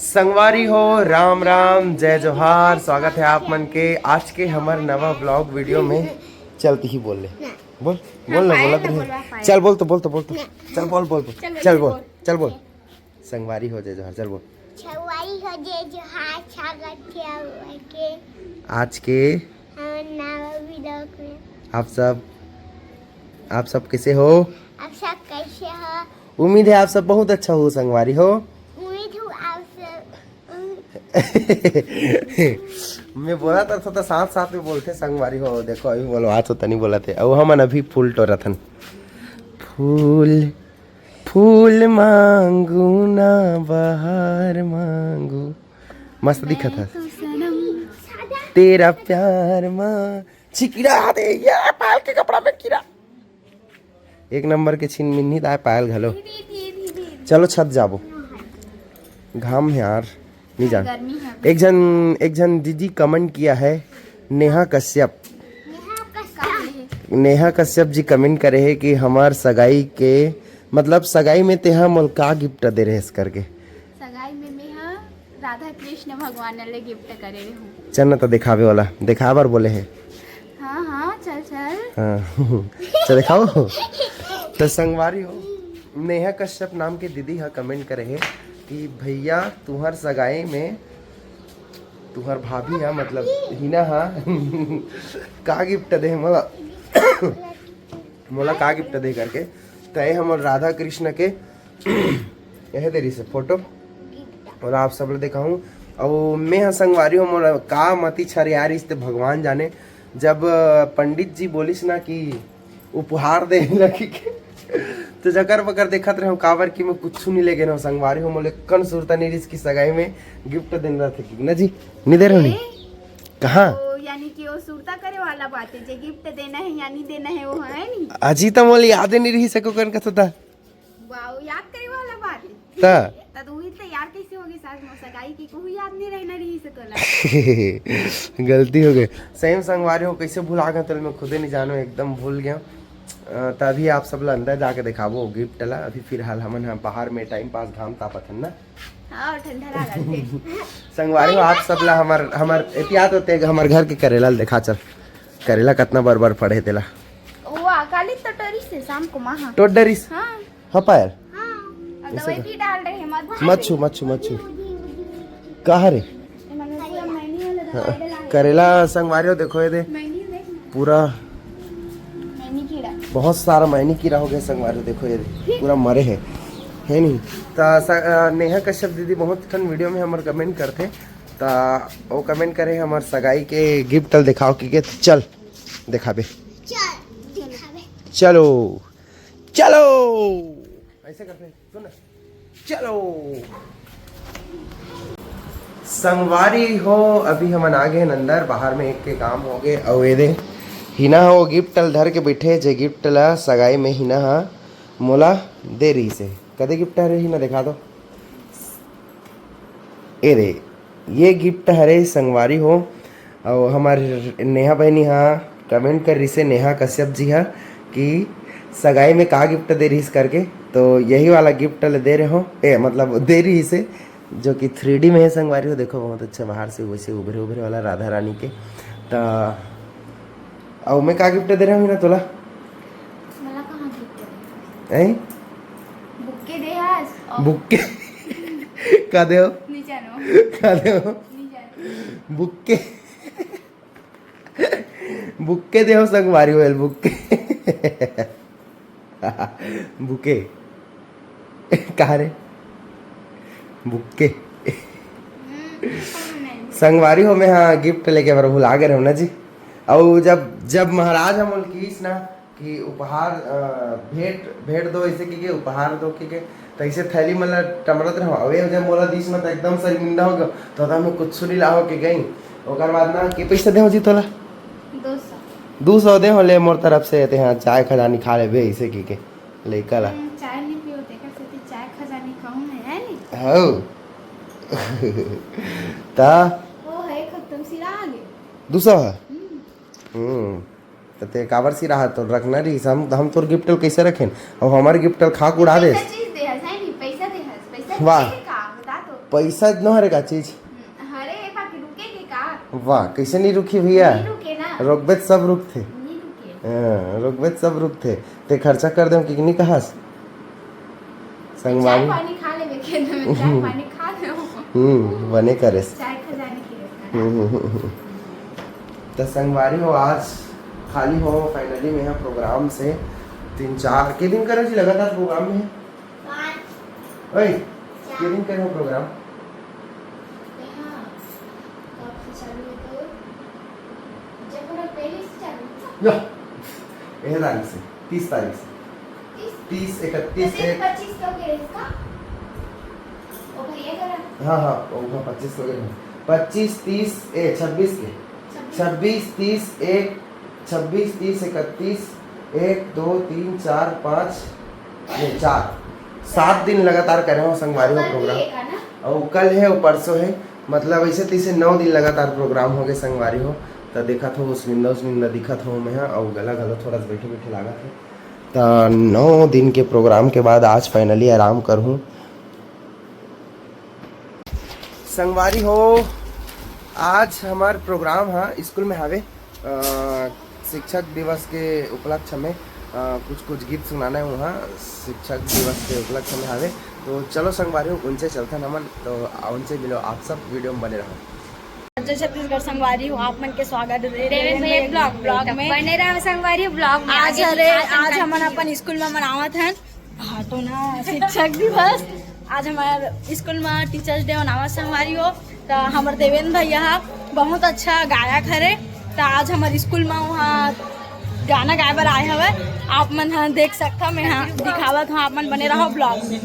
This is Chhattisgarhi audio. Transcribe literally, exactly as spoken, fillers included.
संगवारी हो, राम राम, जय जोहार। स्वागत है आप मन के आज के हमर नवा ब्लॉग वीडियो में। चलती ही बोल ले, बोल बोल ना, बोला बोल। चल बोल तो, बोल तो, बोल तो। चल बोल, बोल बोल। चल बोल, चल बोल। संगवारी हो, जय जोहार, चल बोल। संगवारी हो, जय जोहार, स्वागत है आप के आज के हमर नवा ब्लॉग में। आप सब, आप सब कैसे हो? आप सब कैसे हो? उम्मीद है आप सब बहुत अच्छा हो संगवारी हो। उम्मीद हूँ आप सब मैं बोला था, तो साथ साथ में बोलते संगवारी हो। देखो, अभी बोलो, आज तो तनी बोला थे। अब हमन अभी फूल टोरत हन। फूल, फूल मांगू ना, बहार मांगू। मस्त दिखत है। तेरा प्यार मां, छिकिरा दे ये पाल के कपड़ा में किरा। एक नंबर के छीन मिन्नी ताय पायल घलो। चलो छत जाबो, घाम है यार, नहीं जान। एक जन, एक जन दीदी कमेंट किया है, नेहा कश्यप। नेहा कश्यप जी कमेंट करे है कि हमार सगाई के, मतलब सगाई में तेहा मोल का गिफ्ट दे रहे करके। सगाई में मैं हा राधा कृष्ण भगवान ले गिफ्ट करे रहूं। चल ना तो दिखावे वाला, दिखावर बोले है। हाँ हाँ, चल चल। हाँ चल दिखाओ। तो संगवारी हो, नेहा कश्यप नाम के दीदी हा कमेंट करे है कि भैया तुहर सगाई में तुहर भाभी हा, मतलब हिना हा का गिफ्ट दे मोला, मोला का गिफ्ट दे करके। तय हमर राधा कृष्ण के यह दे रही से फोटो और आप सब ला दिखाऊं। और मैं हा संगवारी हो, मोला का मती छर यार, इस ते भगवान जाने। जब अ, पंडित जी बोलिस ना कि उपहार दे लगी के, तो जकर बकर देखत रहे, काबर कि मैं कुछ नहीं ले गए संगवारी हो। मोले कन सुरता नहीं रिस की सगाई में गिफ्ट देन रहते कि ना जी, नहीं दे रहे हो नहीं। ए? कहाँ? तो यानी कि वो सुरता करे वाला बात है, जे गिफ्ट देना है या नहीं देना है, वो है नहीं। अजी तो मोले याद नहीं रही सको कन का तो था। वाओ, याद करे वाला बात है। ता? ता तू ही तैयार कैसे होगी सास मोर सगाई की, कोई याद नहीं रहना रही से तोला। गलती हो गई। सही में संगवारी हो, कैसे भुला गए तल मैं खुदे नहीं जानो, एकदम भूल गया। अ, तभी आप सब ला अंदर जाके दिखाबो गिफ्ट ला। अभी फिलहाल हमन ह बाहर में टाइम पास, घाम तापत हन ना। हाँ, ठंडा लागत है। संगवारी हो, आप सब ला हमर, हमर एहतियात होते, हमर घर के करेला ल देखा चल। करेला कितना बड़ बड़ फड़े तेला। वो काली तो टोरिस है शाम को माँ। टोट डरिस? हाँ। हाँ पायल। हाँ। और दवाई भी डाल रहे हैं, मत मत छू, मत छू, मत छू। कहा रे? ये मैंने पूरा मैनी वाला दवाई डाला है। करेला संगवारी हो, देखो ये दे। मैनी देख ना। पूरा मैनी कीड़ा। बहुत सारा मैनी कीड़ा हो गया संगवारी हो, देखो ये दे। पूरा मरे है, है नहीं? तो स-, अ, नेहा कश्यप दीदी बहुत ठन वीडियो में हमर कमेंट करते, तो वो कमेंट करे हमर सगाई के गिफ्ट ल दिखाओ कि के, चल दिखाबे। चल, दिखाबे। चलो, चलो। ऐसे करते हैं, सुन ना। चलो। संगवारी हो, अभी हमन आ गए अंदर, बाहर में एक के काम हो गए। अउ ये दे, हिना हो गिफ्ट ल धर के बैठे, जे गिफ्ट ला सगाई में हिना हा मोला दे रही से। कदे गिफ्ट हरे हिना, दिखा दो। ए रे, ये गिफ्ट हरे संगवारी हो। अउ हमार नेहा बहनी हा कमेंट कर रिसे, नेहा कश्यप जी हा, कि सगाई में का गिफ्ट दे रहीस करके। तो यही वाला गिफ्ट ले दे रहे हो, ए मतलब दे रही से, जो कि थ्री डी में है संगवारी हो। देखो बहुत अच्छा बाहर से वैसे उभरे उभरे वाला राधा रानी के। तो अउ मैं का गिफ्ट दे रहा हूँ ना तोला? मला कहाँ गिफ्ट दे? हैं? बुक्के दे आज। बुक्के? का दे हो? नहीं जानो। का दे हो? नहीं जानो। बुक्के। बुक्के दे हो संगवारी होयल बुक्के। बुके। कहा रे? बुक्के। संगवारी हो, मैं हाँ गिफ्ट लेके बर भुला गए रहूँ ना जी। अउ जब, जब महाराज हमन कीस ना कि उपहार, अ, भेंट, भेंट दो ऐसे के, के उपहार दो के, के, तो ऐसे थैली मन ला टमरत रहो। अबे जब मोला दीस ना तो एकदम शर्मिंदा हो गयो, तो तब मैं कुछ सुनी लाहो के गई। ओकर बाद ना के पैसा दे हो जी तोला? दो सौ। दो सौ दे हो ले मोर तरफ से, ते हाँ चाय खजानी खा लेबे ऐसे के, के लइका ला। हम्म, चाय नहीं पियो, तेकर सेती चाय खजानी कहूँ मैं, है नी? हौ। ता? वो है खत्म सिरा आगे। दो सौ है? हम्म। हम्म। त ते काबर सिराहा तो रखना रहीस, हम, हम तोर गिफ्ट ल कैसे रखेन? अब हमारे गिफ्ट ल खा के उड़ा देस। पैसा चीज दे हस, है नी? पैसा दे हस, पैसा वाह। दे का, बता तो। पैसा नोहरे का चीज। हम्म, हरे, बाकी रुके नहीं का? वाह, कैसे नहीं रुकी भैया? नहीं रुके ना। रोकबे त सब रुकथे। नहीं रुके। हाँ, रोकबे त सब रुकथे। ते खर्चा कर दे कि नहीं कहस? संगवारी। चाय पानी खा लेबे खेत में, चाय पानी खा ले। हम्म, बने करेस। चाय खजाने की रहता है। हम्म, हम्म, हम्म, हम्म। त संगवारी हो, आज खाली हो finally में यहाँ प्रोग्राम से तीन चार के दिन करे जी लगातार प्रोग्राम में। पाँच। ओए, चार। के दिन करे हो प्रोग्राम? यहाँ कब से चालू है तो जब पूरा पहले से चालू है। या, यह तारीख से, तीस तारीख से। तीस? तीस, इकतीस, तो एक। पच्चीस तो के इसका? ओ भैया करा। हाँ, हाँ, ओ हाँ, पच्चीस तो के। पच्चीस, तीस, ए, छब्बीस के। छब्बीस। छब्बीस, तीस, एक, छब्बीस, तीस, इकतीस, एक, दो, तीन, चार, पाँच, ये चार, सात दिन लगातार करे हो संगवारी हो कल भी प्रोग्राम। एक है ना? और कल है और परसों है, मतलब ऐसे तैसे नौ दिन लगातार प्रोग्राम हो गए संगवारी हो। त देखत हो उसमिंदा उसमिंदा दिखत हो मैं, और गला गला थोड़ा सा बैठे बैठे लागत है। त नौ दिन के प्रोग्राम के बाद आज finally आराम करहूँ। संगवारी हो, आज हमार प्रोग्राम हा स्कूल में हावे, अ, शिक्षक दिवस के उपलक्ष्य में, अ, कुछ कुछ गीत सुनाना है वहाँ शिक्षक दिवस के उपलक्ष्य में हावे। तो चलो संगवारी हो, उनसे चलथन हमन, तो उनसे मिलो आप सब, वीडियो में बने रहो। जय छत्तीसगढ़ संगवारी हो, आप मन के स्वागत है देवेन भैया vlog, vlog में। बने रहो संगवारी हो vlog में। आज आगे अरे, आज आज हम आज हमन अपन स्कूल में मनावत हन, हाँ तो ना, शिक्षक दिवस। आज हमार स्कूल में टीचर्स डे मनावत संगवारी हो, तो हमार देवेन भैया हा बहुत अच्छा गायक हरे। तो आज हमार स्कूल में वहाँ गाना गाए बर आए हवे, आप मन हा देख सकता, मैं हाँ दिखावत हूँ, आप मन बने रहो vlog में।